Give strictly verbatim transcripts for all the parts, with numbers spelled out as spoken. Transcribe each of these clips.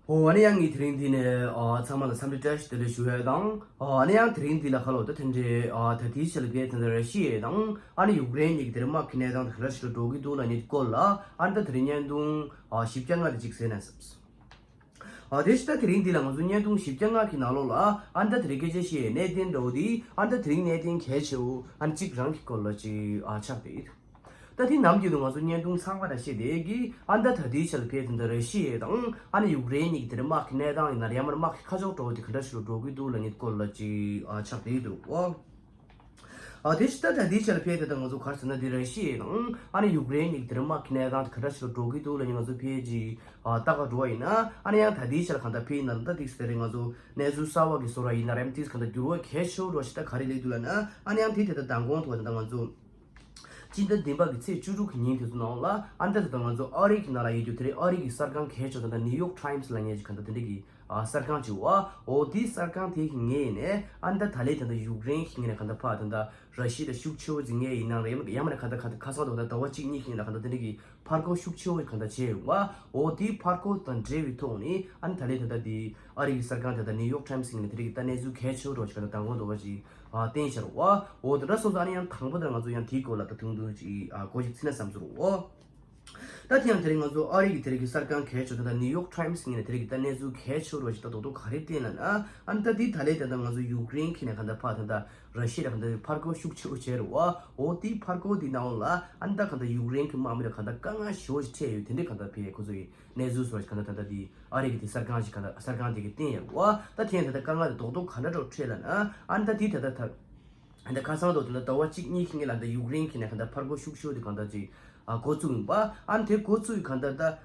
ཨོ་ཨ་ནི་ཡང་ངས་དེ་རིང་འདི་ནས་ཨ་ཚང་མ་ལ་འཚམས་འདྲི་བཀྲ་ཤིས་བདེ་ལེགས་ཞུ་ཡས་དང་། ཨ་ཨ་ནི་ཡང་དེ་རིང་འདི་ལ་ཁ་ལོ་ད་དེ་འདྲའི་ཨ་ད་ལྟའི་ཆ་ལ་གལ་ཏེ་ད་ར་ཤི་ཡ་དང་ཨ་ནི་ཡུཀ་རེན་གཉིས་ཀྱི་དེ་རིང་དམག་གི་གནས་སྟངས་དེ་ག་འདྲ་ཞིག་ལ་འགྲོ་གི་འདུག་ལབ་མཁན་སྐོར་ལ་ཨ་ནི་ད་དེ་རིང་བརྙན་ཐུང་ཨ་བཞི་བརྒྱ་ལྔ་དེ་ཅིག་གཟིགས་ན་བསམས། ཨ་དེ་བཞིན་ད་དེ་རིང་འདི་ལ་ང་ཚོ་བརྙན་ཐུང་བཞི་བརྒྱ་ལྔ་གི་ནང་ལོགས་ལ་ཨ་ནི་ད་དེ་རིང་སྐད་ཆ་བཤད་ཡས་གནད་དོན་འདྲ་བོ་དེ་ཨ་ནི་ད་དེ་རིང་གནད་དོན་གལ་ཆེ་བོ་ཨ་ནི་གཅིག་རང་གི་སྐོར་ལ་ཅིག་ཨ་ཆགས་བསྡད་ཡོད། ད་དེ་ནམ་རྒྱུན་དུ་ང་ཚོ་བརྙན་ཐུང་ཚང་མ་ལ་བཤད་བསྡད་ཀྱི་ཨ་ནི་ད་ད་ལྟའི་ཆ་ལ་ཕེབས་དེ་འདྲ་ར་ཤི་ཡ་དང་ཨ་ནི་ཡུཀ་རེན་གཉིས་ཀྱི་དེ་རིང་དམག་གི་གནས་སྟངས་ཡིན་ན་རེད། ཡང་མིན་ན་དམག་གི་ཁ་ཕྱོགས་འདྲ་བོ་དེ་ག་འདྲ་ཞིག་ལ་འགྲོ་གི་འདུག་ལབ་མཁན་སྐོར་ལ་ཅིག་ཨ་ཆགས་བསྡད་ཡོད་འདུག་ཨོ། ཨ་དེ་ཕྱི་ད་ད་ལྟའི་ཆ་ལ་ཕེབས་དེ་ད་ང་ཚོ་ག་རེ་ཟེར་ན་འདི་ར་ཤི་ཡ་དང་ཨ་ནི་ཡུཀ་རེན་གཉིས་ཀྱི་དེ་རིང་དམག་གི་གནས་སྟངས་དེ་ག་འདྲ་ཞིག་ལ་འགྲོ་གི་འདུག་ལབ་མཁན་ང་ཚོ་ཕེབས་ཀྱི་ཨ་ལྟ་ག་འགྲོ་བ་ཡིན་ན་ཨ་ནི་ཡང་ད་ལྟའི་ཆ་ལ་གང་ལྟར་ཕེབས་ཡིན་ན་ད་ཏིག་ཟེར་རེད། ང་ཚོ་གནས་ཚུལ་གསར་བ་གི་བཟོ་འདྲ་ཡིན་ན་རེད། ཏིག་གང་ལྟར་འགྱུར་བ་གལ་ཆེ་བོ་འདྲ་བོ་ཞིག་ད་ག་རེ་སླེབས་འདུག་ལབ་ན་ཨ་ནི་ཡང་དེ་དེ་ད་མདང་དགོང་ཐོག་ད་ལྟ་ང་ཚོ་སྤྱི་ཟླ་བདུན་པ་གི་ཚེས་བཅུ་དྲུག་གི་ཉིན་དེ་ཚོ་ནང་ལ་ཨ་ནི་ད་ད་ལྟ་ང་ཚོ་ཨ་རི་གི་ནང་ལ་ཡོད་རྒྱུ་དེ་རིང་ཨ་རི་གི་གསར་ཁང་གལ་ཆེ་ད་ལྟ་ནིའུ་ཡོག་ཊའིམ་སི་ལབ་མཁན་ཅིག་གང་ལྟར་དེ་འདྲ་གི་ཨ་གསར་ཁང་ཅིག་ཡོད་པ། འོ་དེའི་གསར་ཁང་དེ་གི་ངོས་ནས་ཨ་ནི་ད་ད་ལན་ད་ལྟ་ཡུཀ་རེན་གི་ངོས་ནས་གང་ལྟར་ཕར་ད་ལྟ་ར་ཤི་ཡ་ལ་ཤུགས་ཆེ་བོ་ཅིག་ངོས་ཡིན་ན་རེད། ཡང་མིན་ན་གང་ལྟར་གང་ལྟར་ཁ་སང་དང་ད་ལྟ་ཟླ་བ་གཅིག་གཉིས་གི་ནང་ལ་གང་ལྟར་དེ་འདྲ་གི་ཕར་རྒོལ་ཤུགས་ཆེ་བོ་གང་ལྟར་བྱས་ཡོད་པ། འོ་དེའི་ཕར་རྒོལ་དང་འབྲེལ་བའི་ཐོག་ནས་ཨ་ནི་ད་ལན་ད་ལྟ་དེ་ཨ་རི་གི་གསར་ཁང་ད་ལྟ་ནིའུ་ཡོག་ཊའིམ་སི་གི་ངོས་ནས་དེ་འདྲ་གི་ད་གནས་ཚུལ་གལ་ཆེ་བོ་འདྲ་བོ་ཞིག་གང་ལྟར་མདང་དགོང་ཐོག་པ་ཅིག་ཨ་བསྟན་བཞག་རེད་པ། འོ་དེ་འདྲ་སོང་ཙང་ཨ་ནི་ཡང་དང་པོ་དེ་ང་ཚོ་ཡང་དེའི་སྐོར་ལ་ད་ཐུང་ཐུང་ཅིག་ཨ་གོ་ཞིག་ཚིག་ན་བསམ་ཚུལ་རེད་པ། ད་དེ་ཡང་དེ་རིང་ང་ཚོ་ཨ་རི་གི་དེ་རིང་གི་གསར་ཁང་གལ་ཆེ་ད་ལྟ་ནིའུ་ཡོག་ཊའིམ་སི་ངོས་ནས་དེ་རིང་གི་ད་གནས་ཚུལ་གལ་ཆེ་བོ་ཞིག་ད་རྡོག་རྡོག་ག་རེ་བསྟན་ལབ་ན་ཨ་ནི་ད་དེ་ད་ལན་ད་ལྟ་ང་ཚོ་ཡུཀ་རེན་གི་ངོས་ནས་གང་ལྟར་ཕར་ད་ལྟ་ར་ཤི་ཡ་ལ་གང་ལྟར་ཕར་རྒོལ་ཤུགས་ཆེ་བོ་བྱས་རེད་པ། འོ་དེའི་ཕར་རྒོལ་དེའི་ནང་ལ་ཨ་ནི་ད་གང་ལྟར་ཡུཀ་རེན་གི་དམག་མི་ལ་གང་ལྟར་དཀའ་ངལ་ཞེ་པོ་ཞིག་འཕྲད་ཡོད། དེ་འདྲའི་གང་ལྟར་ཕར་ཁོ་ཚོ་གི་གནས་ཚུལ་སོགས་ཞིག་གང་ལྟར་ད་ལྟ་དེ་ཨ་རི་གི་དེ་གསར་ཁང་ཞིག་གང་ལྟར་གསར་ཁང་དེ་གིས་བསྟན་ཡོད་རེད་པ། ད་དེ་ཡང་ད་ལྟ་དཀའ་ངལ་དེ་རྡོག་རྡོག་ག་འདྲ་འདྲ་བོ་འཕྲད་ལབ་ན་ཨ་ནི་ད་དེ་ད་ལྟ་ད། ད་ཁ་སང་དུ་དེ་ལ་ཟླ་བ་གཅིག་གཉིས་ཀྱི་སྔོན་ལ་འདི་ཡུཀ་རེན་གྱི་ནས་གང་ལྟར་ཕར་རྒོལ་ཤུགས་ཆེ་བོ་དེ་གང་ལྟར་ཅིག་ཨ་འགོ་བཙུགས་ཡིན་པ། ཨ་ནི་དེ་འགོ་བཙུགས་ཡི་གང་ལྟར་ད་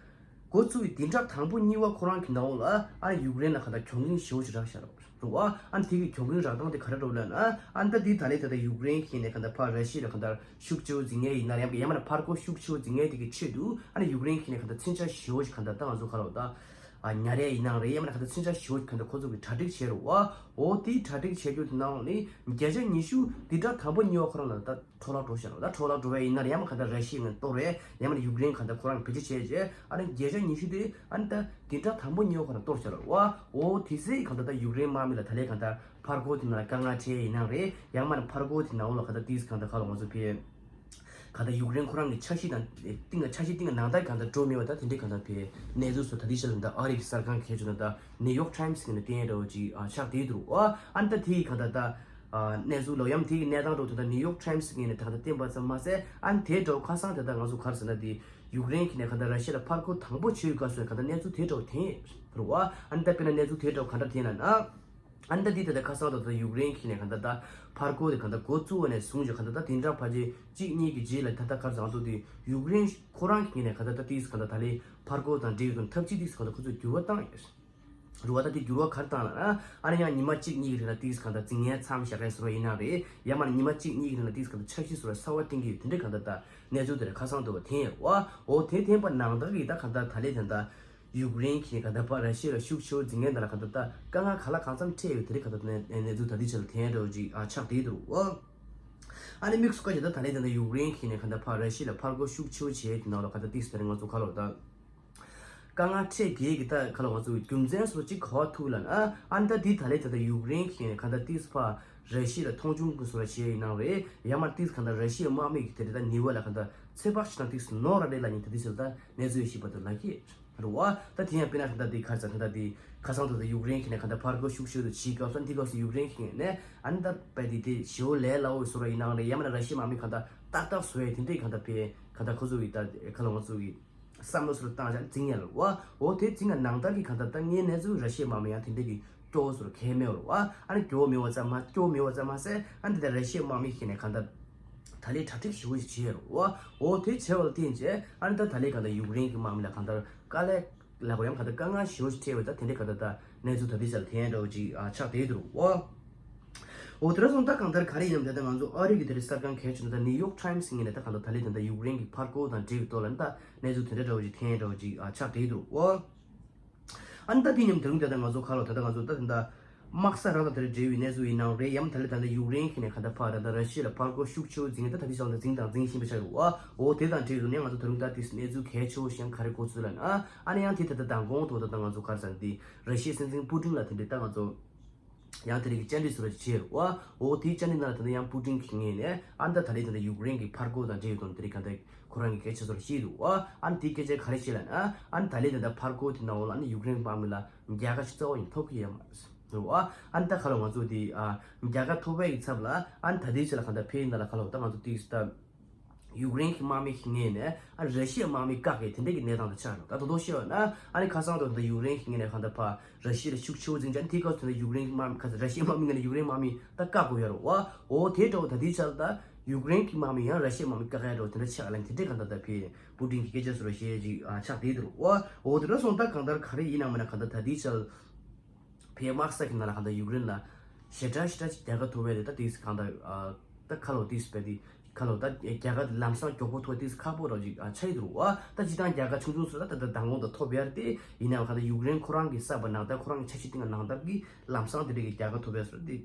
འགོ་བཙུགས་ཡི་བདུན་ཕྲག་དང་པོ་གཉིས་པ་ཁོ་རང་གི་ནང་ལ་ཨ་ནི་ཡུཀ་རེན་ལ་གང་ལྟར་གྱོང་གུན་ཞེ་བོ་ཞིག་རག་བཞག་རེད་བ། ཨ་ནི་དེ་གི་གྱོང་གུན་རག་སྟངས་དེ་ག་རེ་འདྲ་བོ་ལབ་ན་ཨ་ནི་ད་འདི་ད་ལན་ད་ལྟ་ཡུཀ་རེན་གྱི་ནས་གང་ལྟར་ཕར་ར་ཤི་ཡ་ལ་གང་ལྟར་ཤུགས་ཆེ་བོ་འཛིང་ངེས་ཡིན་ན་ཡང་ཡང་མིན་ན་ཕར་རྒོལ་ཤུགས་ཆེ་བོ་འཛིང་ངེས་དེ་གི་ཆེད་དུ་ཨ་ནི་ཡུཀ་རེན་གྱི་ནས་གང་ལྟར་མཚོན་ཆ་ཞེ་བོ་ཞིག་གང་ལྟར་ད་ང་ཚོ་ག་རེ་ལབ་ད། ཨ་ཉར་ཡས་ཡིན་ནའང་རེད། ཡང་མིན་ན་གང་ལྟར་མཚོན་ཆ་ཞེ་བོ་གང་ལྟར་ཁོ་ཚོ་གིས་གྲ་སྒྲིག་བྱས་རེད་བ། འོ་དེའི་གྲ་སྒྲིག་བྱས་རྒྱུ་དེ་ནང་ནས་བརྒྱ་ཆ་ཉི་ཤུ་འདི་འདྲ་དང་པོ་གཉིས་པ་ཁོ་རང་ལ་ད་འཕྲོ་བརླག་འགྲོ་བཞག་རེད། ད་འཕྲོ་བརླག་འགྲོ་བ་ཡིན་ན་རེད། ཡང་མིན་གང་ལྟར་ར་ཤི་ཡ་ངོས་གཏོར་རེད། ཡང་མིན་ཡུཀ་རེན་གང་ལྟར་ཁོ་རང་བེད་སྤྱོད་བྱས་རྗེས་ཨ་ནི་བརྒྱ་ཆ་ཉི་ཤུ་དེ་ཨ་ནི་ད་འདི་འདྲ་དང་པོ་གཉིས་པ་ཁོ་རང་གཏོར་བཞག་རེད་བ། འོ་དེ་ཚེ་གང་ལྟར་ད་ཡུཀ་རེན་དམག་མི་ལ་ད་ལན་གང་ལྟར་ཕར་རྒོལ་དེ་ནང་ལ་དཀའ་ངལ་འཕྲད་ཡིན་ནའང་རེད། ཡང་མིན་ཕར་རྒོལ་དེ་ནང་ལ་གང་ལྟར་ཏིས་གང་ལྟར་ག་ལ་ང་ཚོ་ཕེ། གང་ལྟར་ཡུཀ་རེན་ཁོ་རང་གི་འཆར་གཞི་དང་སྟེང་གི་འཆར་གཞི་སྟེང་གི་ནང་ལྟར་གང་ལྟར་འགྲོ་མེད་པ་དང་དེ་འདྲའི་གང་ལྟར་ཕེ་གནས་ཚུལ་སོགས་ད་ལྟའི་ཆ་ལ་ད་ཨ་རི་གི་གསར་ཁང་གལ་ཆེ་ན་ད་ནིའུ་ཡོག་ཊའིམ་སི་གི་ནས་བསྟན་འདྲ་བོ་ཅིག་ཨ་ཆགས་བསྡད་འདུག་ཨ་ཨ་ནི་ད་དེ་གི་གང་ལྟར་ད་ཨ་གནས་ཚུལ་ལོ་ཡམ་དེ་གི་གནས་སྟངས་འདྲ་བོ་ད་ལྟ་ནིའུ་ཡོག་ཊའིམ་སི་གི་ནས་ད་གང་ལྟར་བསྟན་པ་ཙམ་མ་ཟད་ཨ་ནི་དེ་འདྲ་བོ་ཁ་སང་དེ་ད་ང་ཚོ་ག་རེ་ཟེར་ན་དེ་ཡུཀ་རེན་གི་ནས་གང་ལྟར་ར་ཤི་ཡ་ལ་ཕར་རྒོལ་དང་པོ་བྱེད་ཡོད་སྐབས་སུ་གང་ལྟར་གནས་ཚུལ་དེ་འདྲ་བོ་བསྟན་ཡོད་རེད་བ། ཨ་ནི་ད་དཔེར་ན་གནས་ཚུལ་དེ་འདྲ་བོ་གང་འདྲ་བསྟན་ན་ན། ཨ་ནི་ད་འདི་ད་ལྟ་ཁ་སང་ད་ལྟ་ཡུཀ་རེན་གྱི་ནས་གང་ལྟར་ད་ཕར་རྒོལ་དེ་གང་ལྟར་འགོ་བཙུགས་པ་ནས་བཟུང་ཞིང་གང་ལྟར་ད་དེ་འདྲ་ཕལ་ཆེར་གཅིག་གཉིས་ཀྱི་རྗེས་ལ་ད་ལྟ་གར་བཟང་དུ་དེ་ཡུཀ་རེན་ཁོ་རང་གི་ནས་གང་ལྟར་ད་ཏིས་གང་ལྟར་ད་ལས་ཕར་རྒོལ་དང་འབྲེལ་ཡོད་དང་ཐབས་ཇུས་ཏིས་གང་ལྟར་ཁོ་ཚོས་འགྱུར་བ་བཏང་ཡོད་རེད་བ། ད་དེ་འགྱུར་བ་གར་བཏང་ལ་ན་ཨ་ནི་ཡང་ཉི་མ་གཅིག་གཉིས་ཀྱི་རིང་ལ་ཏིས་གང་ལྟར་རྫིང་ངན་མཚམས་བཞག་མཁན་བཟོ་འདྲ་ཡིན་ན་རེད། ཡང་མིན་ན་ཉི་མ་གཅིག་གཉིས་ཀྱི་རིང་ལ་ཏིས་གང་ལྟར་འཆར་གཞི་བཟོ་འདྲ་གསར་བ་བཏིང་གི་ཡོད། དེ་འདྲ་གང་ལྟར་ད་གནས་ཚུལ་དེ་རེད་ཁ་སང་དུ་བ་འཐེན་ཡོད་བ། འོ་དེ་འཐེན་པ་ནང་ལྟར་གྱི་ད་གང་ལྟར་ད་ལས་དེ་ད། ཡུཀ་རེན་གྱི་གང་ལྟར་ཕར་ར་ཤི་ཡ་ལ་ཤུགས་ཆེ་བོ་འཛིང་མཁན་དེ་ལ་གང་ལྟར་ད་དཀའ་ངལ་ག་ལ་གང་འཚམ་འཕྲད་ཡོད་དེ་རིགས་གང་ལྟར་ནས་གནས་ཚུལ་ད་ལྟའི་ཆར་ལ་ཐོན་འདྲ་བོ་ཅིག་ཨ་ཆགས་བསྡད་འདུག་ཨོ། ཨ་ནི་དམིགས་སུ་བཀར་བྱས་ད་ད་ལན་དེ་འདྲ་ཡུཀ་རེན་གྱི་ནས་གང་ལྟར་ཕར་ར་ཤི་ཡ་ལ་ཕར་རྒོལ་ཤུགས་ཆེ་བོ་བྱས་དེ་ནང་ལ་གང་ལྟར་ཏིས་དེ་རིང་ང་ཚོ་ག་ལ་ད་དཀའ་ངལ་འཕྲད་གལ་གྱི་ད་ག་ལ་ང་ཚོ་རྒྱུ་མཚན་སོགས་ཅིག་ག་བ་ཐུག་ལ་ན་ཨ་ནི་ད་འདི་ད་ལན་དེ་འདྲ་ཡུཀ་རེན་གྱི་ནས་གང་ལྟར་ཏིས་ཕར་ར་ཤི་ཡ་ལ་མཐོང་ཆུང་གི་བཟོ་འདྲ་བྱས་ཡིན་ནའང་རེད། ཡང་མ་ཏིས་གང་ལྟར་ར་ཤི་ཡ་དམག་མི་གི་དེ་རིགས་ད་ནི་བ་ལ་གང་ལྟར་ཚོད་དཔག་བྱས་ན་ཏིས་ནོར་ར་རེད་ལ་ནི་ད་འདི་ཟེར་ད་གནས་ཚུལ་ཡོད་ཤེས་པ་དེ་ལ་ཁྱེད། རེད་བ། ད་དེ་ཡང་དཔེར་ན་ད་ལྟ་དེ་ག་རེ་ཟེར་ད་ལྟ་དེ་ཁ་སང་ད་ལྟ་ཡུཀ་རེན་གྱི་ནས་གང་ལྟར་ཕར་རྒོལ་ཤུགས་ཆེ་བོ་བྱེད་སྐབས་སུ་འདི་སྐབས་སུ་ཡུཀ་རེན་གྱི་ནས་ཨ་ནི་ད་དཔེ་དེ་དེ་ཞེ་བོ་ལས་སླ་བོ་བཟོ་ར་ཡིན་ནའང་རེད། ཡང་མིན་ན་ར་ཤི་ཡ་དམག་མི་གང་ལྟར་ཏག་ཏག་བཟོ་ཡས་དེ་འདྲས་གང་ལྟར་དཔེ་གང་ལྟར་ཁོ་ཚོ་གི་ད་ཁ་ལ་ང་ཚོ་གི་བསམ་བློ་སོར་བཏང་བྱ་འཛིང་ཡ་རེད་བ། འོ་དེ་འཛིང་ཡ་ནང་ལྟར་གྱི་གང་ལྟར་ད་ངའི་གནས་ཚུལ་ར་ཤི་ཡ་དམག་མི་ཡང་དེ་འདྲས་ཀྱི་སྐྱོ་བོ་སོར་ཁས་མེད་རེད་བ། ཨ་ནི་སྐྱོ་བོ་མེད་བ་ཙམ་མ་སྐྱོ་བོ་མེད་བ་ཙམ་མ་ཟད་ཨ་ནི་ད་ལྟ་ར་ཤི་ཡ་དམག་མི་གི་ནས་གང་ལྟར། ད་ལས་གྲ་སྒྲིག་ཞེ་པོ་ཞིག་བྱས་རོ། འོ་དེ་བྱས་པ་ལ་བརྟེན་བྱས་ཨ་ནི་ད་ད་ལས་གང་ལྟར་ཡུཀ་རེན་གྱི་དམག་མི་ལ་གང་ལྟར་དཀའ་ལས་ལ་གོ་ཡང་གང་ལྟར་དཀའ་ངལ་ཞེ་པོ་ཞིག་འཕྲད་པ་ད་དེ་འདྲའི་གང་ལྟར་ད་གནས་ཚུལ་ད་ལྟའི་ཆར་ཐོན་འདྲ་བོ་ཅིག་ཨ་ཆགས་བསྡད་འདུག་འོ། འོ་དེ་འདྲ་སོང་ད་གང་ལྟར་ག་རེ་ཡིན་ནམ་ད་ལྟ་ང་ཚོ་ཨ་རི་གི་དེ་རིང་གསར་ཁང་གལ་ཆེ་ན་ད་ནིའུ་ཡོག་ཊའིམ་སི་ངོས་ནས་ད་གང་ལྟར་ད་ལས་ད་ལྟ་ཡུཀ་རེན་གྱི་ཕར་རྒོལ་དང་འབྲེལ་བའི་ཐོག་ལ་ནི་ད་གནས་ཚུལ་དེ་འདྲ་འདྲ་བོ་ཅིག་ཐོན་འདྲ་བོ་ཅིག་ཨ་ཆགས་བསྡད་འདུག་འོ། ཨ་ནི་ད་དེ་མཉམ་དེ་རིང་ད་ལྟ་ང་ཚོ་ཁ་ལོ་ད་ལྟ་ང་ཚོ་ད་ད་ལྟ་ དམག་ས་རང་དང་དེར་འབྲེལ་བའི་གནས་ཚུལ་ཡིན་ནའང་རེད། ཡང་ད་ལྟ་ད་ལྟ་ཡུཀ་རེན་གྱི་ནས་ག་འདྲ་ཕར་ད་ལྟ་ར་ཤི་ཡ་ལ་ཕར་རྒོལ་ཤུགས་ཆེ་བོ་འཛིན་ད་ད་དེ་ཤང་ད་འཛིན་དང་འཛིན་བཞིན་པ་ཆགས་ཡོད་བ། འོ་དེ་དང་འབྲེལ་བ་ནས་ང་ཚོ་ད་རུང་ད་དེ་གནས་ཚུལ་གལ་ཆེ་བོ་ཞིག་ག་རེ་གོ་ཚུལ་ལ་ན། ཨ་ནི་ཡང་དེ་ད་ལྟ་མདང་དགོང་ཐོག་ད་ལྟ་ང་ཚོ་ག་རེ་ཟེར་ན་དེ་ར་ཤི་ཡའི་སྲིད་འཛིན་པུ་ཏིན་ལ་དེ་འདྲའི་ད་ང་ཚོ་ཡང་དེ་རིགས་ཀྱི་བཅར་འདྲི་ཟེར་བ་ཞིག་བྱས་ཡོད་བ། འོ་དེའི་བཅར་འདྲི་ནང་ལ་ད་ལྟ་ཡང་པུ་ཏིན་གྱི་ངོས་ནས་ཨ་ནི་ད་ད་ལྟའི་ད་ལྟ་ཡུཀ་རེན་གྱི་ཕར་རྒོལ་དང་འབྲེལ་ཡོད་དོན་དེ་རིགས་ག་འདྲ་ཁོ་རང་གི་སྐད་ཆ་ཚོར་བཤད་འདུག་བ། ཨ་ནི་དེའི་སྐད་ཆ་ག་རེ་བཤད་ལ་ན། ཨ་ནི་ད་ལྟའི་ད་ལྟ་ཕར་རྒོལ་དེ་ནང་ལ་ཨ་ནི་ཡུཀ་རེན་དམག་མི་ལ་རྒྱལ་ཁ་ཞིག་རྩ་བ་ནས་ཐོབ་ཀྱི་ཡོད་མ་རེད་བ། ཨ་ནི་ད་ཁ་ལོ་ང་ཚོ་དེ་ཨ་རྒྱལ་ཁ་ཐོབ་པའི་གི་ཚབ་ལ་ཨ་ནི་ད་ལྟའི་ཆ་ལ་ག་འདྲ་ཕེབས་ཡིན་ད་ལ་ཁ་ལོ་ད་ང་ཚོ་དེ་ད། ཡུཀ་རེན་གྱི་དམག་མི་ཞིག་ངེས་ནས་ཨ་ར་ཤི་ཡའི་དམག་མི་བཀག་གི་དེ་འདྲ་གི་གནས་སྟངས་དེ་ཆགས་འགྲོ། ད་དོ་དོ་ཤེས་པ་ན་ཨ་ནི་ཁ་སང་དུ་ད་ཡུཀ་རེན་ཞིག་ངེས་ནས་གང་ལྟར་ཕ་ར་ཤི་ཡ་ལ་ཤུགས་ཆེ་བོ་འཛིན་ཅན་དེའི་སྐབས་སུ་ད་ཡུཀ་རེན་དམག་མི་ཁ་ར་ཤི་ཡའི་དམག་མི་ངེས་ནས་ཡུཀ་རེན་དམག་མི་ད་བཀག་དགོས་ཡ་རོ་བ། འོ་དེ་འདྲ་བོ་ད་དེའི་ཆར་ད་ཡུཀ་རེན་གྱི་དམག་མི་ཡང་ར་ཤི་ཡའི་དམག་མི་བཀག་ཡ་རོ་དེ་འདྲ་ཆགས་ལ་དེ་འདྲ་གང་ལྟར་ད་ཕི་པུ་ཏིན་གྱི་སྐད་ཆ་སོ་ར་ཤེས་ཅིག་ཆགས་དེ་དུ་རོ་བ། འོ་དེ་འདྲ་སོང་ད་གང་ལྟར་ག་རེ་ཡིན་ནམ་མིན་ན་གང་ལྟར་ད་དེའི་ཆར། ཕའི་དམག་ས་ཁྱིམ་ནང་ལ་གང་ལྟར་ཡུཀ་རེན་ལ་ཞེ་དྲག་ཞེ་དྲག་ཅིག་རྒྱལ་ཁ་ཐོབ་པས་རེད། ད་དེས་གང་ལྟར་ཨ་ད་ཁ་ལོ་དེས་པས་དེ་ཁ་ལོ་ད་རྒྱལ་ཁ་ལམ་སང་མགྱོགས་པོ་ཐོབ་དེས་ཁག་པོ་རོ་ཅིག་ཨ་ཆགས་ཡོད་རུ་བ། ད་ཅི་ཐང་རྒྱལ་ཁ་ཆུང་ཆུང་སུ་ད་ད་ད་དང་གོང་དུ་ཐོབ་ཡར་དེ་ཡིན་ནའང་གང་ལྟར་ཡུཀ་རེན་ཁོ་རང་གི་ས་བབ་ནང་ད་ཁོ་རང་གི་ཆ་ཤས་སྟེང་ནང་ལྟར་གྱི་ལམ་སང་དེ་འདྲ་གི་རྒྱལ་ཁ་ཐོབ་པས་སུ་དེ་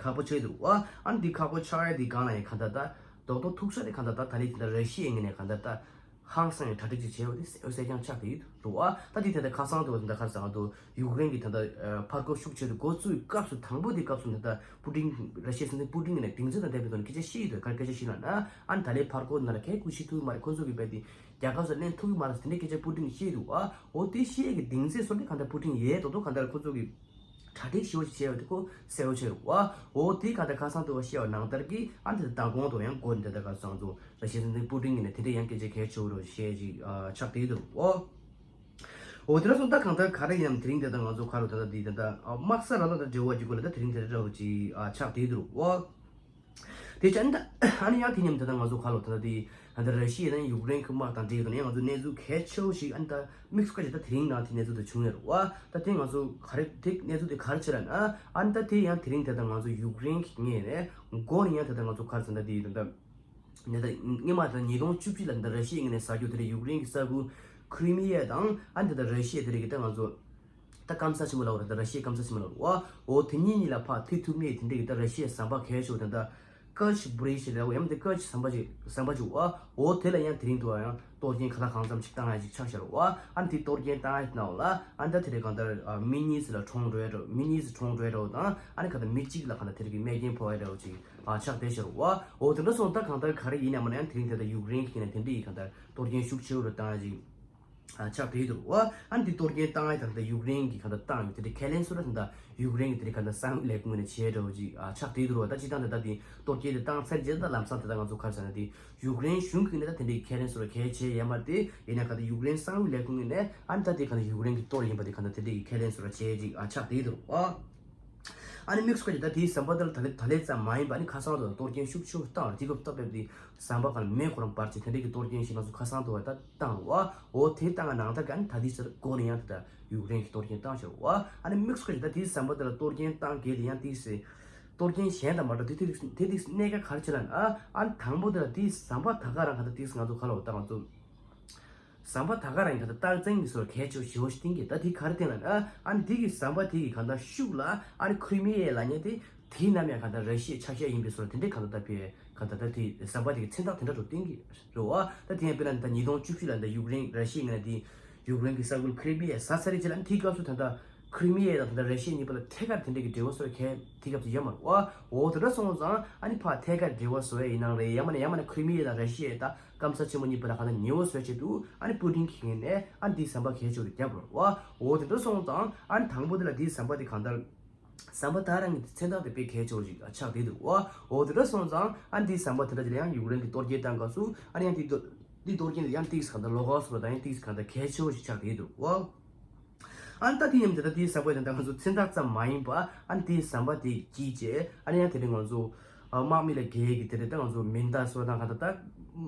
ཁག་པོ་ཆགས་ཡོད་རུ་བ། ཨ་ནི་དེ་ཁག་པོ་ཆགས་ཡ་དེ་གང་ལ་ཡིན་གང་ལྟར་ད་རྡོག་རྡོག་ཐུག་ས་དེ་གང་ལྟར་ད་ད་ལི་དེ་ད་ར་ཤི་ཡའི་ངོས་ནས་གང་ལྟར་ད། ཧང་སང་ཡང་གྲ་སྒྲིག་ཅིག་བྱས་ཡོད་དེ་གསལ་རྐྱང་ཆགས་ཏེ་ཡོད་རུ་བ། ད་དེ་དེ་ད་ཁ་སང་དུ་ད་ཁ་སང་དུ་ཡུཀ་རེན་གྱི་ད་ད་ཕར་རྒོལ་ཤུགས་ཆེ་དུ་འགོ་བཙུགས་སྐབས་སུ་དང་པོ་དེ་སྐབས་སུ་ད་ད་པུ་ཏིན་ར་ཤི་ཡའི་སྲིད་འཛིན་པུ་ཏིན་གྱི་ནས་སྡིངས་ཆ་དང་ལྡན་པའི་ཐོག་ནས་སྐད་ཆ་བཤད་ཡོད་དུ་ག་སྐད་ཆ་བཤད་ན་ན་ཨ་ནི་ད་ལའི་ཕར་རྒོལ་ནང་ལ་གས་སྐུ་ཤི་ཐུབ་ཀྱི་མ་རེད། ཁོ་ཚོ་གི་བས་དེ་རྒྱལ་ཁབ་སུ་ལེན་ཐུབ་ཀྱི་མ་རེད་དེ་འདྲའི་སྐད་ཆ་པུ་ཏིན་གྱིས་བཤད་འདུག་བ། འོ་དེ་བཤད་ཀྱི་སྡིངས་ཆ་སོ་དེ་གང་ལྟར་པུ་ཏིན་ཡས་དོ་དོ་གང་ལྟར་ཁོ་ཚོ་གི་གྲ་སྒྲིག་ཞེ་པོ་ཞིག་བྱས་ཡོད་དེ་ཁོ་གསལ་པོ་ཆགས་རེད་བ། འོ་དེ་ག་ད་ཁ་སང་དུ་བ་ཤེས་པ་ནང་ལྟར་གྱི་ཨ་ནི་དེ་དང་གོང་དུ་ཡང་གོ་འདི་ད་ཁ་སང་དུ་ར་ཤི་ཡའི་སྲིད་འཛིན་པུ་ཏིན་གྱི་ནས་དེ་འདྲ་ཡང་སྐད་ཆ་གལ་ཆེ་བོ་རུ་བཤད་ཅིག་ཆགས་བསྡད་འདུག་འོ། འོ་དེ་འདྲ་སོང་ད་གང་ལྟར་ག་རེ་ཡིན་ནམ་དེ་རིང་དེ་ད་ང་ཚོ་ག་རུ་ད་ད་འདི་ད་ད་དམག་ས་ར་ལ་ད་འབྲེལ་བ་ཅིག་གོ་ལ་ད་དེ་རིང་དེ་འདྲ་འདྲ་བོ་ཅིག་ཆགས་བསྡད་འདུག་འོ། དེ་ཅན་ད་ཨ་ནི་ཡང་དེ་མཉམ་དུ་ད་ང་ཚོ་ཁ་ལོ་ད་ལྟ་དེ་ད་ལྟ་ར་ཤི་ཡ་དང་ཡུཀ་རེན་གྱི་དམག་དང་འབྲེལ་ཡོད་ནས་ང་ཚོ་གནས་ཚུལ་གལ་ཆེ་བོ་ཞིག་ཨ་ནི་ད་དམིགས་སུ་བཀར་ཅིག་ད་དེ་རིང་ནང་དེ་གནས་ཚུལ་དུ་བྱུང་ཡོད་རེད་བ། ད་དེ་ང་ཚོ་ག་རེ་དེ་གནས་ཚུལ་དེ་ག་རེ་བྱེད་ལ་ན་ཨ་ནི་ད་དེ་ཡང་དེ་རིང་དེ་ད་ང་ཚོ་ཡུཀ་རེན་གྱི་ངོས་ནས་མགོ་ནས་ཡང་དེ་ད་ང་ཚོ་ག་རེ་ཟེར་ན་དེ་ད་ད་ནས་ད་སྔོན་མ་ད་ཉིས་སྟོང་བཅུ་གཅིག་ལ་ད་ར་ཤི་ཡའི་ངོས་ནས་ས་རྒྱུ་དེ་རེད། ཡུཀ་རེན་གྱི་ས་ཁུལ་ཁྲི་མི་ཡ་དང་ཨ་ནི་ད་ད་ར་ཤི་ཡ་དེ་རེད་གི་ད་ང་ཚོ། ད་སྐམ་ས་ཆེན་མོ་ལ་འོ་ར་ད་ར་ཤི་ཡའི་སྐམ་ས་ཆེན་མོ་ལ་འོ་འོ་དེ་གཉིས་གཉིས་ལ་ཕར་ཐུག་ཐུབ་མེད་དེ་འདྲ་གི་ད་ར་ཤི་ཡའི་ཟམ་པ་གལ་ཆེ་བ་དེ་ད་ཀར་ཆི་བྷི་རིཇ་ལ་འོ་ཡང་དེ་ཀར་ཆི་ཟམ་པ་ཅིག་ཟམ་པ་ཅིག་འོ་འོ་དེ་ལ་ཡང་དེ་རིང་དུ་ཡང་གཏོར་སྐྱོན་ག་ལ་གང་འཚམ་ཅིག་བཏང་ཡ་ཅིག་ཆགས་ཤར་བ། ཨ་ནི་དེ་གཏོར་སྐྱོན་བཏང་ཡ་ནང་ལ་ཨ་ནི་ད་དེ་རེད་གང་ལྟར་མི་གཉིས་ལ་གྲོངས་འགྲོ་ཡ་འགྲོ་མི་གཉིས་གྲོངས་འགྲོ་ཡ་འགྲོ་དང་ཨ་ནི་གང་ལྟར་མི་གཅིག་ལ་གང་ལྟར་དེ་རིང་གི་རྨས་སྐྱོན་ཕོག་ཡ་འདྲ་བོ་ཅིག་ཆགས་བསྡད་ཤར་བ། འོ་དེ་འདྲ་སོང་ད་གང་ལྟར་ག་རེ་ཡིན་ཡང་མིན་ན་ཡང་དེ་རིང་དེ་ལྟར་ཡུཀ་རེན་གྱི་ནས་དེ་འདྲ་ཡི་གང་ལྟར་གཏོར་སྐྱོན་ཤུགས་ཆེ་བོ་རུ་བཏང་ཡ་ཅིག་ཆགས་བསྡད་འདུག་བ། ཨ་ནི་འདི་གཏོར་སྐྱོན་བཏང་ཡ་དང་ད་ཡུཀ་རེན་གྱི་གང་ལྟར་བཏང་ཡོད་དེ་འདྲའི་ཁས་ལེན་སུ་ར་དང་ད་ཡུཀ་རེན་གྱི་དེ་འདྲའི་གང་ལྟར་གསང་བའི་ལས་ཁུངས་ནས་བྱས་འདྲ་བོ་ཅིག་ཆགས་བསྡད་འདུག་བ། ད་སྤྱིར་བཏང་ད་ད་དེ་གཏོར་སྐྱོན་དེ་བཏང་ཚར་རྗེས་ད་ལམ་སང་དེ་ད་ང་ཚོ་ག་རེ་ཟེར་ན་དེ་ཡུཀ་རེན་གཞུང་གི་ནས་ད་དེ་འདྲའི་ཁས་ལེན་སུ་ར་གལ་ཆེ་ཡོད་མ་རེད། དེ་ཡིན་ན་ག་ད་ཡུཀ་རེན་གསང་བའི་ལས་ཁུངས་ནས་ཨ་ནི་ད་དེ་ག་ད་ཡུཀ་རེན་གྱི་གཏོར་ཡིན་པ་དེ་ག་ད་དེ་འདྲའི་ཁས་ལེན་སུ་ར་བྱས་ཅིག་ཆགས་བསྡད་འདུག་བ། ཨ་ནི་དམིགས་སུ་བཀར་ཏེ་ད་དེའི་ཟམ་པ་དེ་ལ་ད་ལེ་ད་ལེ་ཙམ་མ་ཡིན་པ་ཨ་ནི་ཁ་སང་དུ་གཏོར་སྐྱོན་ཤུགས་ཆེ་བཏང་བ་དེ་སྐབས་སྟབས་བབས་དེ་ཟམ་པ་གང་མེ་ཁོ་རང་འབར་ཅིག་དེ་འདྲའི་གི་གཏོར་སྐྱོན་ཞིག་ང་ཚོ་ཁ་སང་དུ་བ་ད་བཏང་བ། འོ་དེ་བཏང་ག་ནང་ལྟར་ག་ཨ་ནི་ད་དེའི་ཚེ་སྒོ་ནས་ཡང་དེ་ད་ཡུཀ་རེན་གྱི་གཏོར་སྐྱོན་བཏང་ཤག་བ། ཨ་ནི་དམིགས་སུ་བཀར་ཏེ་ད་དེའི་ཟམ་པ་དེ་ལ་གཏོར་སྐྱོན་བཏང་གལ་དེ་ཡང་དེའི་ཚེ་གཏོར་སྐྱོན་གཞན་དང་མ་འདྲ་དེ་དེ་དེ་དེ་གནད་འགག་ག་རེ་བྱེད་ལ་ཨ་ཨ་ནི་དང་པོ་དེ་ལ་དེའི་ཟམ་པ་ད་ག་རང་ག་ད་དེའི་ང་ཚོ་ག་ལ་བ་ད་ང་ཚོ། ཟམ་པ་ད་ག་རང་གི་ག་ད་རྟགས་མཚན་གྱི་སོར་གལ་ཆེ་བ་ཞེ་བོ་ཞིག་བསྟན་གྱི་ད་དེ་ག་རེ་བསྟན་ལ་ཨ་ཨ་ནི་དེ་གི་ཟམ་པ་དེ་གི་ག་ད་ཤུགས་ལ་ཨ་ནི་ཁྲི་མི་ཡའི་ལ་ཉེ་དེ་དེའི་ནམ་ཡང་ག་ད་ར་ཤི་ཡའི་ཆ་ཤས་ཡིན་པའི་སོར་དེ་འདྲའི་ག་ད་ད་ཕི་ག་ད་ད་དེ་ཟམ་པ་དེ་གི་མཚན་རྟགས་དེ་འདྲ་རུ་བསྟན་གྱི་རེད་བ། ད་དེ་ཡང་དཔེར་ན་ད་ཉིས་སྟོང་བཅུ་བཞི་ལ་ད་ཡུཀ་རེན་ར་ཤི་ཡའི་ངོས་ནས་དེ་ཡུཀ་རེན་གྱི་ས་ཁུལ་ཁྲི་མི་ཡ་ཟ་ཚར་རེད་ཅེ་ལ་ཨ་ནི་དེའི་སྐབས་སུ་ད་ད་ཁྲི་མི་ཡ་དང་ད་ད་ར་ཤི་ཡ་གཉིས་པོ་ལ་ཐད་ཀར་དེ་འདྲའི་གི་འབྲེལ་བ་སོར་གལ་དེའི་སྐབས་སུ་ཡོད་མ་རེད་བ། འོ་དེ་འདྲ་སོང་ཙང་ཨ་ནི་ཕ་ཐད་ཀར་འབྲེལ་བ་བཟོ་ཡ་ཡིན་ནའང་རེད། ཡང་མིན་ན་ཡང་མིན་ན་ཁྲི་མི་ཡ་དང་ར་ཤི་ཡ་ད་སྐམ་ས་ཆེན་མོ་གཉིས་པོ་ལ་གང་ལྟར་ཉེ་བོ་བཟོས་བྱས་འདུག་ཨ་ནི་པུ་ཏིན་གྱི་ངོས་ནས་ཨ་ནི་དེའི་ཟམ་པ་གལ་ཆེ་བོ་རྒྱབ་རོགས་བ། འོ་དེ་འདྲ་སོང་ཙང་ཨ་ནི་དང་པོ་དེ་ལ་དེའི་ཟམ་པ་དེ་གང་ལྟར་ཟམ་པ་ད་རང་གི་མཚན་རྟགས་དེ་དཔེ་གལ་ཆེ་བོ་ཞིག་ཆགས་བསྡད་འདུག་བ། འོ་དེ་འདྲ་སོང་ཙང་ཨ་ནི་དེའི་ཟམ་པ་དེ་འདྲ་ཅིག་ལ་ཡང་ཡུཀ་རེན་གྱི་གཏོར་རྒྱག་བཏང་སྐབས་སུ་ཨ་ནི་ཡང་དེའི་གཏོར་དེའི་གཏོར་རྒྱག་དེ་ཡང་ཏིག་ཙམ་གང་ལྟར་ལོགས་ཀ་སོགས་ལ་ད་ཡང་ཏིག་ཙམ་གང་ལྟར་གལ་ཆེ་བོ་ཞིག་ཆགས་བསྡད་འདུག་བ། ཨ་ནི་ད་དེ་མཉམ་དུ་ད་དེའི་ཟམ་པ་དེ་ད་ང་ཚོ་མཚན་རྟགས་ཙམ་མ་ཡིན་པ་ཨ་ནི་དེའི་ཟམ་པ་དེ་གྱིས་བྱས་ཨ་ནི་ཡང་དེ་རིང་ང་ཚོ་ཨ་དམག་མི་ལ་རྒྱལ་གྱི་དེ་རིང་ད་ང་ཚོ་མེ་མདའ་སོགས་དང་ག་ད་ད་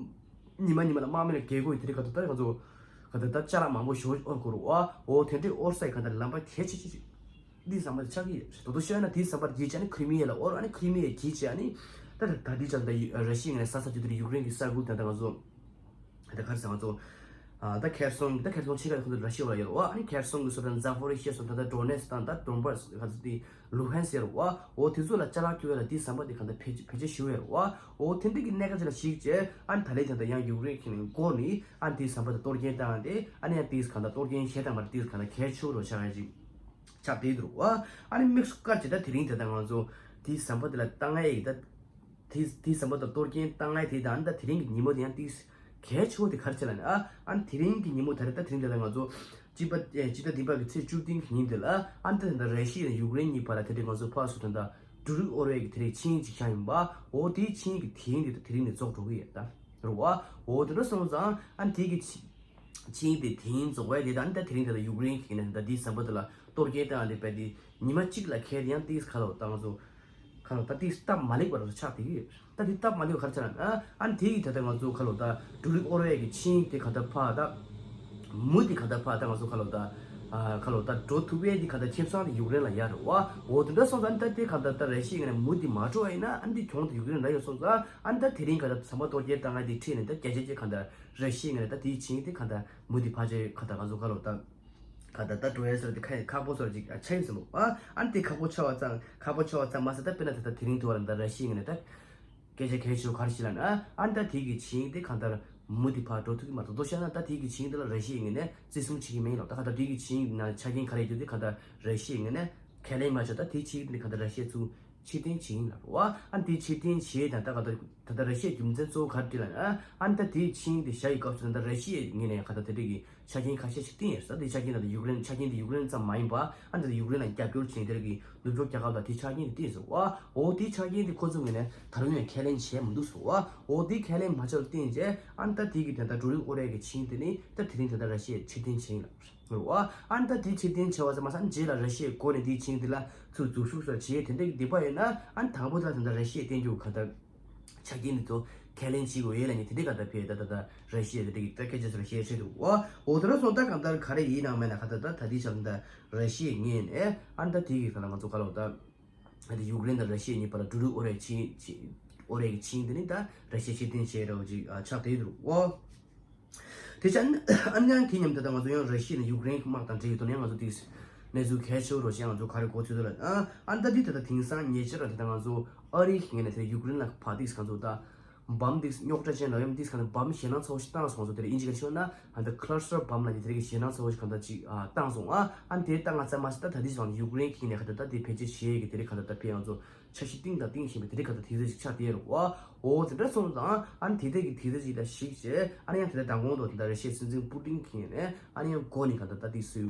ཉི་མ་ཉི་མ་ལ་དམག་མི་ལ་རྒྱལ་དགོས་ཀྱི་དེ་རིང་ག་ད་ད་ང་ཚོ་ག་ད་ད་ཅ་ལག་མང་པོ་ཞོ་ཨོར་དགོས་རུ་བ། འོ་དེ་འདྲའི་ཨོར་སའི་ག་ད་ལམ་པ་གལ་ཆེ་ཆེ་ཆེ་འདི་ཟམ་པ་དེ་ཆགས་ཀྱི་རེད། དོ་དོ་ཤོད་ན་དེའི་ཟམ་པ་གྱིས་བྱས་ཨ་ནི་ཁྲི་མི་ཡ་ལ་ཨོར་ཨ་ནི་ཁྲི་མི་ཡ་གྱིས་བྱས་ཨ་ནི་ད་ད་དེའི་ཅ་ལག་ད་ར་ཤི་ཡའི་ངོས་ནས་ས་ས་རྒྱུ་དེ་རིང་ཡུཀ་རེན་གྱི་ས་ཁུལ་ད་ད་ང་ཚོ་ད་ག་རེ་ཟེར་ང་ཚོ། ཨ་ད་ཁེར་སོང་ད་ཁེར་སོང་ཕྱེད་ཀ་ཁོ་ཚོ་ར་ཤི་ཡ་ལ་ཡོད་རེད་བ། ཨ་ནི་ཁེར་སོང་གི་སོ་ད་ཛ་ཕོ་རི་ཤི་ཡ་སོ་ད་ད་ཌོ་ནེ་སི་དང་ད་ཌོན་བྷ་སི་ག་ཚོད་དེ་ལུ་ཧན་སི་ཡོད་རེད་བ། འོ་དེ་ཚོ་ལ་ཅ་ལག་སྐྱོ་བ་ལ་དེ་ཟམ་པ་དེ་ག་ད་ཕལ་ཕལ་ཆེར་ཞུ་ཡོད་རེད་བ། འོ་དེ་འདྲ་གི་གནད་འགག་ཅིག་ལ་གཞིགས་བྱས་ཨ་ནི་ད་ལས་ད་ད་ཡང་ཡུཀ་རེན་གི་ནས་འགོ་ནས་ཨ་ནི་དེ་ཟམ་པ་ད་གཏོར་སྐྱོན་བཏང་སྟེ་ཨ་ནི་ཡང་དེ་ག་ད་གཏོར་སྐྱོན་བྱས་དང་མ་རེད་དེ་ག་ད་གལ་ཆེ་རུ་ཆགས་ཡ་ཅིག་ཆགས་བསྡད་འདུག་བ། ཨ་ནི་དམིགས་སུ་བཀར་བྱས་ད་དེ་རིང་ད་ད་ང་ཚོ་དེ་ཟམ་པ་དེ་ལ་བཏང་ཡ་ཡིན་ད། དེ་དེ་ཟམ་པ་དང་གཏོར་སྐྱོན་བཏང་ཡ་དེ་དང་ད་དེ་རིང་གི་ཉིན་མོ་དེ་ཡང་ཏིས་གལ་ཆེ་བོ་དེ་ག་རེ་བྱས་ལབ་ན། ཨ་ཨ་ནི་དེ་རིང་གི་ཉིན་མོ་ད་རེས་ད་དེ་རིང་དེ་ལ་ང་ཚོ་སྤྱི་པ་ཨེ་སྤྱི་ཟླ་བདུན་པ་གི་ཚེས་བཅུ་བདུན་གི་ཉིན་དེ་ལ་ཨ་ནི་ད་ད་ར་ཤི་ཡ་དང་ཡུཀ་རེན་གཉིས་བར་ལ་དེ་འདྲའི་ང་ཚོ་ཕར་ཚུར་ད་ད་འགྲོ་རིགས་དབོར་བའི་གི་དེ་རིང་ཆིངས་ཅིག་བཞག་ཡིན་པ། འོ་དེའི་ཆིངས་ཀྱི་དེ་རིང་དེ་ད་དེ་རིང་ནས་རྫོགས་འགྲོ་གི་ཡོད་ད་རེད་བ། འོ་དེ་འདྲ་སོང་ཙང་ཨ་ནི་དེ་གི་ཆིངས་ཆིངས་དེ་དེ་རིང་རྫོགས་པ་དེ་ད་ཨ་ནི་ད་དེ་རིང་དེ་ལ་ཡུཀ་རེན་གི་ནས་ད་དེའི་ཟམ་པ་དེ་ལ་གཏོར་སྐྱོན་བཏང་དེ་བས་དེ་ཉི་མ་གཅིག་ལ་ཁེལ་དེ་ཡང་ཏིས་ག་ལོ་ད་ང་ཚོ་ཁ་ལོ་ད་དེ་སྟབས་མ་ལེགས་པ་རུ་ཆགས་དེ་ཡོད། ད་དེ་སྟབས་མ་ལེགས་པ་ག་རེ་ཆགས་ན། ཨ་ནི་དེ་ཡི་ད་ལྟ་ང་ཚོ་ཁ་ལོ་ད་འགྲོ་རིགས་དབོར་བའི་གི་ཆིངས་དེ་ག་ད་ཕ་ད་མུ་དེ་ག་ད་ཕ་ད་ང་ཚོ་ཁ་ལོ་ད་ཨ་ཁ་ལོ་ད་འགྲོ་ཐུབ་པའི་དེ་ག་ད་ཁེ་བཟང་དེ་ཡུཀ་རེན་ལ་ཡོད་རེད་བ། འོ་དེ་འདྲ་སོང་ཙང་ཨ་ནི་ད་དེ་ག་ད་ད་ར་ཤི་ཡའི་ངོས་ནས་མུ་དེ་མ་འགྲོ་བ་ཡིན་ན་ཨ་ནི་དེ་གྱོང་དེ་ཡུཀ་རེན་ལ་ཡོད་སོང་ཙང་ཨ་ནི་ད་དེ་རིང་ག་ད་ཟམ་པ་གཏོར་སྐྱོན་བཏང་ཡ་དེ་ཁྲིད་ནས་ད་བརྒྱ་ཆ་བརྒྱ་ག་ད་ར་ཤི་ཡའི་ངོས་ནས་ད་དེའི་ཆིངས་དེ་ག་ད་མུ་དེ་ཕ་ཆེ་ག་ད་ང་ཚོ་ཁ་ལོ་ད། ཁ་ད་ལྟ་འགྲོ་ཡ་ཟེར་དེ་ཁ་ཁག་པོ་ཟེར་ཅིག་ཨ་ཆ་ཡིན་ཟེར་མོ། ཨ་ཨ་ནི་དེ་ཁག་པོ་ཆགས་པ་ཙང་ཁག་པོ་ཆགས་པ་ཙང་མ་ཟད་ད་དཔེར་ན་ད་ལྟ་དེ་རིང་དུ་བ་ལ་ད་ར་ཤི་ཡའི་ངོས་ནས་ད་སྐད་ཆ་གལ་ཆེ་བོ་ག་རེ་ཞིག་ལབ་ན། ཨ་ཨ་ནི་ད་དེ་གི་ཆིངས་དེ་གང་ལྟར་མུ་དེ་ཕར་འགྲོ་ཐུབ་ཀྱི་མ་རེད། མདོར་བཤད་ན་ད་དེ་གི་ཆིངས་དེ་ལ་ར་ཤི་ཡའི་ངོས་ནས་བརྩི་སྲུང་བྱེད་ཀྱི་མིན་ལབ། ད་གང་ལྟར་དེ་གི་ཆིངས་ནང་ཆ་རྐྱེན་ག་རེ་ཡོད་དེ་གང་ལྟར་ར་ཤི་ཡའི་ངོས་ནས་ཁས་ལེན་མ་བྱས། ད་དེ་ཆིངས་དེ་གང་ལྟར་ར་ཤི་ཡས་ཚུར་ཕྱིར་འཐེན་བྱེད་ཡིན་ལབ་རེད་བ། ཨ་ནི་དེ་ཕྱིར་འཐེན་བྱེད་དང་ད་ག་ད་ད་ལྟ་ར་ཤི་ཡའི་རྒྱུ་མཚན་གཙོ་བོ་ག་རེ་རེད་ལབ་ན། ཨ་ནི་ད་དེའི་ཆིངས་དེ་བཞག་ཡི་སྐབས་སུ་ད་ལྟ་ར་ཤི་ཡའི་ངོས་ནས་ག་ད་དེ་འདྲ་གི་ཆ་རྐྱེན་ཁ་ཤས་ཤིག་བཏིང་ཡོད་ཟེར། དེ་ཆ་རྐྱེན་ད་ལྟ་ཡུཀ་རེན་ཆ་རྐྱེན་དེ་ཡུཀ་རེན་ཙམ་མ་ཡིན་པ། ཨ་ནི་ད་ལྟ་ཡུཀ་རེན་ལ་རྒྱབ་སྐྱོར་བྱེད་མཁན་དེ་འདྲ་གི་ནུབ་ཕྱོགས་རྒྱལ་ཁབ་ལ་དེ་ཆ་རྐྱེན་དེ་བཏིང་ཟེར་བ། འོ་དེའི་ཆ་རྐྱེན་དེ་ཁོ་ཚོའི་ངོས་ནས་ད་རུང་ཡང་ཁས་ལེན་བྱས་མི་འདུག་ཟེར་བ། འོ་དེའི་ཁས་ལེན་མ་བྱས་པར་བཏིང་རྗེས་ཨ་ནི་ད་དེ་གི་དེ་ད་འགྲོ་རིགས་དབོར་ཡས་ཀྱི་ཆིངས་དེ་ནི་ད་དེ་རིང་ད་ལྟ་ར་ཤི་ཡས་ཕྱིར་འཐེན་བྱས་ཡིན་ལབ། རེད་བ། ཨ་ནི་ད་དེ་ཕྱིར་འཐེན་བྱས་པ་ཙམ་མ་ཟད་རྗེས་ལ་ར་ཤི་ཡའི་སྒོ་ནས་དེའི་ཆིངས་དེ་ལ་ཚུར་འཛུལ་ཞུགས་སོགས་བྱས་དེ་འདྲ་གི་སྡིག་པ་ཡོད་ན། ཨ་ནི་དང་པོ་དེ་ལ་ད་ལྟ་ར་ཤི་ཡས་བསྟན་རྒྱུ་ག་ད་ཆ་རྐྱེན་འདི་ཚོ་ཁས་ལེན་བྱེད་དགོས་ཡོད་ལབ་ནས་དེ་འདྲ་ག་ད་ཕེ་ད་ད་ད་ར་ཤི་ཡས་དེ་འདྲ་གི་ད་སྐད་ཆ་ཚོ་ར་ཤི་ཡས་བཤད་འདུག་བ། འོ་དེ་འདྲ་སོང་ད་གང་ལྟར་ག་རེ་ཡིན་ནའང་མེད་ན་ག་ད་ད་ད་དེ་ཆ་ལ་ད་ར་ཤི་ཡའི་ངོས་ནས་ཨ་ནི་ད་དེ་གི་ག་ད་ང་ཚོ་ག་ལ་ད་ད་ཡུཀ་རེན་དང་ར་ཤི་ཡ་གཉིས་བར་ལ་འགྲོ་རིགས་དབོར་ཡས་ཆིངས་ཆིངས་དབོར་ཡས་ཀྱི་ཆིངས་དེ་ནི་ད་ར་ཤི་ཡས་ཕྱིར་འཐེན་བྱས་རེད་བ་ཅིག་ཨ་ཆགས་བསྡད་འདུག་བ། དེ་ཆ་ཨ་ནི་ཡང་དེ་མཉམ་དུ་ད་ང་ཚོ་ཡང་ར་ཤི་ཡ་ནས་ཡུཀ་རེན་གྱི་དམག་དང་འབྲེལ་ཡོད་དོ་ནས་ང་ཚོ་དེ་གནས་ཚུལ་གལ་ཆེ་བོ་རོ་ཞེས་ང་ཚོ་ག་རེ་གོ་ཚོད་དུ་ལ། ཨ་ཨ་ནི་ད་དེ་ད་ལྟ་དེང་སང་ཉེ་ཆར་ལ་དེ་ད་ང་ཚོ་ཨ་རིའི་ངོས་ནས་དེ་ཡུཀ་རེན་ལ་ཕར་དེ་ང་ཚོ་ད་བམ་དེ་རྙོག་དྲ་ཅན་ལ་ཡོད་དེ་ག་ནས་བམ་ཞེད་སྣང་ཚ་བོ་ཞིག་བཏང་སོང་ཚོ། དེ་ལ་ཨིན་ཇི་ག་ཤོད་ན་ཨ་ད་ཁ་ལ་སི་ཊར་བམ་ལ་ནི་དེ་རིགས་ཞེད་སྣང་ཚ་བོ་ཞིག་ག་ད་ཅིག་ཨ་བཏང་སོང་། ཨ་ཨ་ནི་དེ་བཏང་ང་ཙམ་མ་ཟད་ད་ད་དེ་ཙང་ཡུཀ་རེན་གྱི་ནས་ག་ད་ད་དེ་བེད་སྤྱོད་བྱེད་ཡས་ཀྱི་དེ་རིགས་ག་ད་ད་ཕེ་ང་ཚོ་འཆར་གཞི་བཏིང་དང་བཏིང་བཞིན་པའི་དེ་རིགས་ག་ད་དེ་ཚོ་ཞིག་ཆགས་བསྡད་རེད་བ། འོ་དེ་འདྲ་སོང་ཙང་ཨ་ནི་དེ་དེ་གི་དེ་ཚོ་ཞིག་ལ་གཞིགས་བྱས་ཨ་ནི་ཡང་དེ་འདྲ་མདང་དགོང་དུ་དེ་འདྲ་རེ་བཤད་སྲིད་འཛིན་པུ་ཏིན་གྱི་ནས་ཨ་ནི་ཡང་སྒོ་ནས་ག་ད་ད་དེ་ཚོ་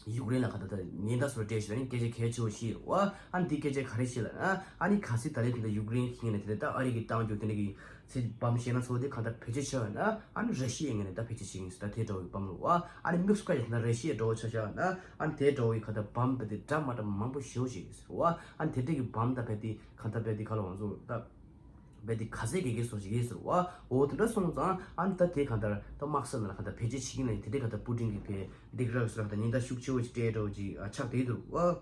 ཡུཀ་རེན་ལ་ག་ད་ད་ཉེན་བརྡ་སོགས་སྤྲད་བཞིན་པའི་སྐད་ཆ་གལ་ཆེ་བོ་ཞིག་རེད་བ། ཨ་ནི་དེ་སྐད་ཆ་ག་རེ་ཞིག་ལབ་ན་ཨ་ནི་གལ་སྲིད་ད་ལན་དེ་འདྲ་ཡུཀ་རེན་གྱི་ནས་དེ་འདྲ་ད་ཨ་རི་གི་བཏང་རྒྱུ་དེ་འདྲ་གི་ཚེ་བམ་ཞེད་སྣང་ཚ་བོ་དེ་ག་ད་བེད་སྤྱོད་བྱས་པ་ན་ཨ་ནི་ར་ཤི་ཡའི་ངོས་ནས་ད་བེད་སྤྱོད་བྱེད་ཀྱི་ཡིན་ཟེར། ད་དེ་འདྲ་བོའི་བམ་རེད་བ། ཨ་ནི་དམིགས་སུ་བཀར་ཡོད་ན་ར་ཤི་ཡའི་འདྲ་བོ་ཆ་བཞག་ན་ཨ་ནི་དེ་འདྲ་བོའི་ག་ད་བམ་དཔེ་དེ་འདྲ་མ་འདྲ་མང་པོ་ཞེ་བོ་ཞིག་ཡོད་ཟེར་བ། ཨ་ནི་དེ་འདྲ་གི་བམ་ད་དཔེ་དེ་ག་ད་དཔེ་དེ་ག་ལ་ང་ཚོ་ད་དཔེ་དེ་ག་ཚད་གེ་གེ་སོགས་ཞིག་ཡོད་ཟེར་བ། འོ་དེ་འདྲ་སོང་ཙང་ཨ་ནི་ད་དེ་ག་ད་ད་དམག་ས་ནང་ལ་ག་ད་བེད་སྤྱོད་བྱེད་ཀྱི་ན་དེ་འདྲ་ག་ད་པུ་ཏིན་གི་དཔེ་སྡིགས་ར་སོགས་ལ་ག་ད་ཉེན་བརྡ་ཤུགས་ཆེ་བོ་ཞིག་སྤྲད་འདྲ་བོ་ཅིག་ཆགས་བསྡད་འདུག་བ།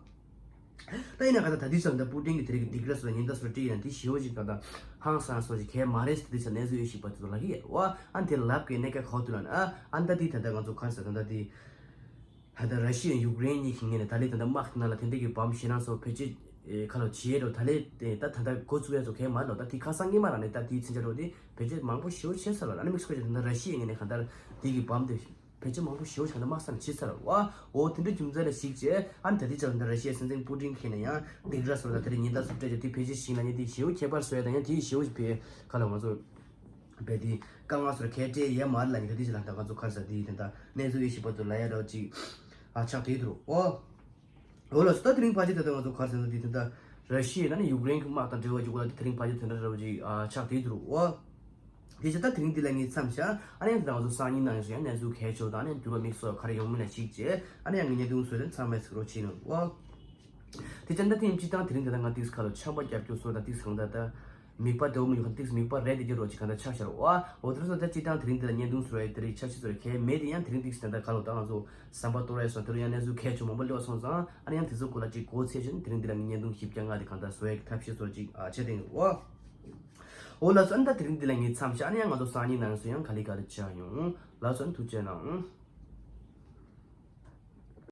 ད་ཡིན་ན་ག་ད་ད་དུས་ཙམ་ད་པུ་ཏིན་གྱི་དེ་རིགས་ཀྱི་སྡིགས་ར་སོགས་ལ་ཉེན་བརྡ་སོགས་སྤྲད་ཡིན་ན་དེ་ཞེ་བོ་ཞིག་ག་ད་ཧང་སང་སོགས་ཞིག་གལ་མ་རེད་ཟེར། དེ་ཚོ་གནས་ཚུལ་ཡོད་ཞིག་པ་དེ་ཚོ་ལབ་ཀྱི་ཡོད་རེད་བ། ཨ་ནི་དེ་ལབ་ཀྱི་གནད་འགག་ག་པར་འདུག་ལབ་ན་ཨ་ཨ་ནི་ད་དེ་ད་ལྟ་ང་ཚོ་ག་རེ་ཟེར་ད་ད་དེ་ད་ལྟ་ར་ཤི་ཡ་ཡུཀ་རེན་གཉིས་ཀྱི་ངོས་ནས་ད་ལྟའི་ད་ལྟ་དམག་དེ་ནང་ལ་དེ་འདྲ་གི་བམ་ཞེད་སྣང་སོགས་བེད་སྤྱོད་ཁ་ལོ་བྱེད་རོགས། ད་ལྟའི་དེ་ད་ད་ལྟ་འགོ་བཙུགས་ཡ་ཚོ་གལ་མ་རེད་ལོ། ད་དེ་ཁ་སང་སྔོན་མ་རང་ནས་ད་དེའི་མཚོན་ཆ་རོགས་དེ་བེད་སྤྱོད་མང་པོ་ཞེ་བོ་བྱས་ཚར་ལ། ཨ་ནི་དམིགས་སུ་བཀར་ད་ལྟ་ར་ཤི་ཡའི་ངོས་ནས་ག་ད་དེ་གི་བམ་དེ་བེད་སྤྱོད་མང་པོ་ཞེ་བོ་བྱས་ན་དམག་ས་ནས་བྱས་ཚར་བ། འོ་དེ་འདྲ་རྒྱུ་མཚན་ལ་གཞིགས་བྱས་ཨ་ནི་ད་ལྟའི་ཆར་ད་ར་ཤི་ཡའི་སྲིད་འཛིན་པུ་ཏིན་གྱིས་ནས་ཡང་སྡིགས་ར་སོགས་ད་དེ་རིང་ཉེན་བརྡ་སོགས་སྤྲད་རྒྱུ་དེ་བེད་སྤྱོད་བྱས་ན་ཡང་དེ་ཞེ་བོ་ཁྱད་པར་བཟོ་ཡ་དང་ཡང་དེ་ཞེ་བོ་བྱས་ཁ་ལ་ང་ཚོ་བས་དེ་དཀའ་ངལ་སོགས་གལ་འཕྲད་ཡས་མ་རེད་ལབ་ནས་ད་ལྟའི་ཆར་ལ་ད་ང་ཚོ་ག་རེ་ཟེར་དེ་དེ་ད་གནས་ཚུལ་ཡོད་ཞིག་པ་ཚོ་ལ་ཡ་རོགས་ཅིག་ཨ་ཆགས་བསྡད་འདུག་འོ། འོ་ལགས་སོ། ད་དེ་རིང་ཕལ་ཆེར་ད་ལྟ་ང་ཚོ་ག་རེ་ཟེར་ན་དེ་ད་ལྟ་ར་ཤི་ཡ་ནང་ནས་ཡུཀ་རེན་གྱི་དམག་དང་འབྲེལ་བ་ཡོད་པ་ལ་དེ་དེ་རིང་ཕལ་ཆེར་དེ་འདྲ་ར་བ་ཅིག་ཨ་ཆགས་བསྡད་འདུག་འོ། དེ་ཆ་ད་དེ་རིང་འདི་ལ་ངས་མཚམས་བཞག་ཨ་ནི་ཡང་ད་ལྟ་ང་ཚོ་སང་ཉིན་ནང་ཡང་གནས་ཚུལ་གལ་ཆེ་བ་དང་ཨ་ནི་འགྱུར་བ་དམིགས་བསལ་ག་རེ་ཡོང་མིན་ལ་གཞིགས་བྱས་ཨ་ནི་ཡང་ངས་བརྙན་ཐུང་བཟོས་ཏེ་ཚང་མས་གཟིགས་རོགས་བྱེད་གནང་འོ། དེ་ཆ་ད་དེ་ཡིན་སྤྱི་བཏང་དེ་རིང་ད་ལྟ་ང་ཏིག་ཁ་ལོ་ཆམ་པ་རྒྱབ་སྐྱོར་སོགས་དང་ཏིག་གང་ད་ད། མིག་པ་དེའུ་མི་ཡོང་ཁ་ཏིག་མིག་པ་རེད་དེ་རྒྱུ་རོགས་ཅིག་ག་འདྲ་ཆགས་ཤར་བ། འོ་དེ་རུ་སོང་ད་སྤྱི་བཏང་དེ་རིང་འདི་ལ་བརྙན་ཐུང་བཟོ་བའི་དེ་རིགས་འཆར་གཞི་བཟོ་རེ་གལ་མེད་དེ་ཡང་དེ་རིང་ཏིག་ཟེར་ད་ག་ལོ་ད་ང་ཚོ་ཟམ་པ་གཏོར་ཡས་སོང་དེ་རུ་ཡང་གནས་ཚུལ་གལ་ཆེ་མང་པོ་སླེབས་སོང་ཙང་ཨ་ནི་ཡང་དེ་ཚོ་སྐོར་ལ་ཅིག་གོ་ཚད་ཆེ་ན་དེ་རིང་འདི་ལ་བརྙན་ཐུང་བཞི་བརྒྱ་ལྔ་དེ་གང་ལྟར་བཟོ་ཡས་ཀྱི་ཐབས་ཤེས་བཟོ་རེ་ཅིག་ཨ་བྱེད་དེ་ཡིན་འོ། འོ་ལགས་སོ། ཨ་ནི་ད་དེ་རིང་འདི་ལ་ངས་མཚམས་བཞག། ཨ་ནི་ཡང་ང་ཚོ་སང་ཉིན་ནང་སུ་ཡང་ག་ལེ་ག་རེ་བྱ་ཡོང་། ལགས་སོ། ཨ་ནི་ཐུགས་རྗེ་གནང་།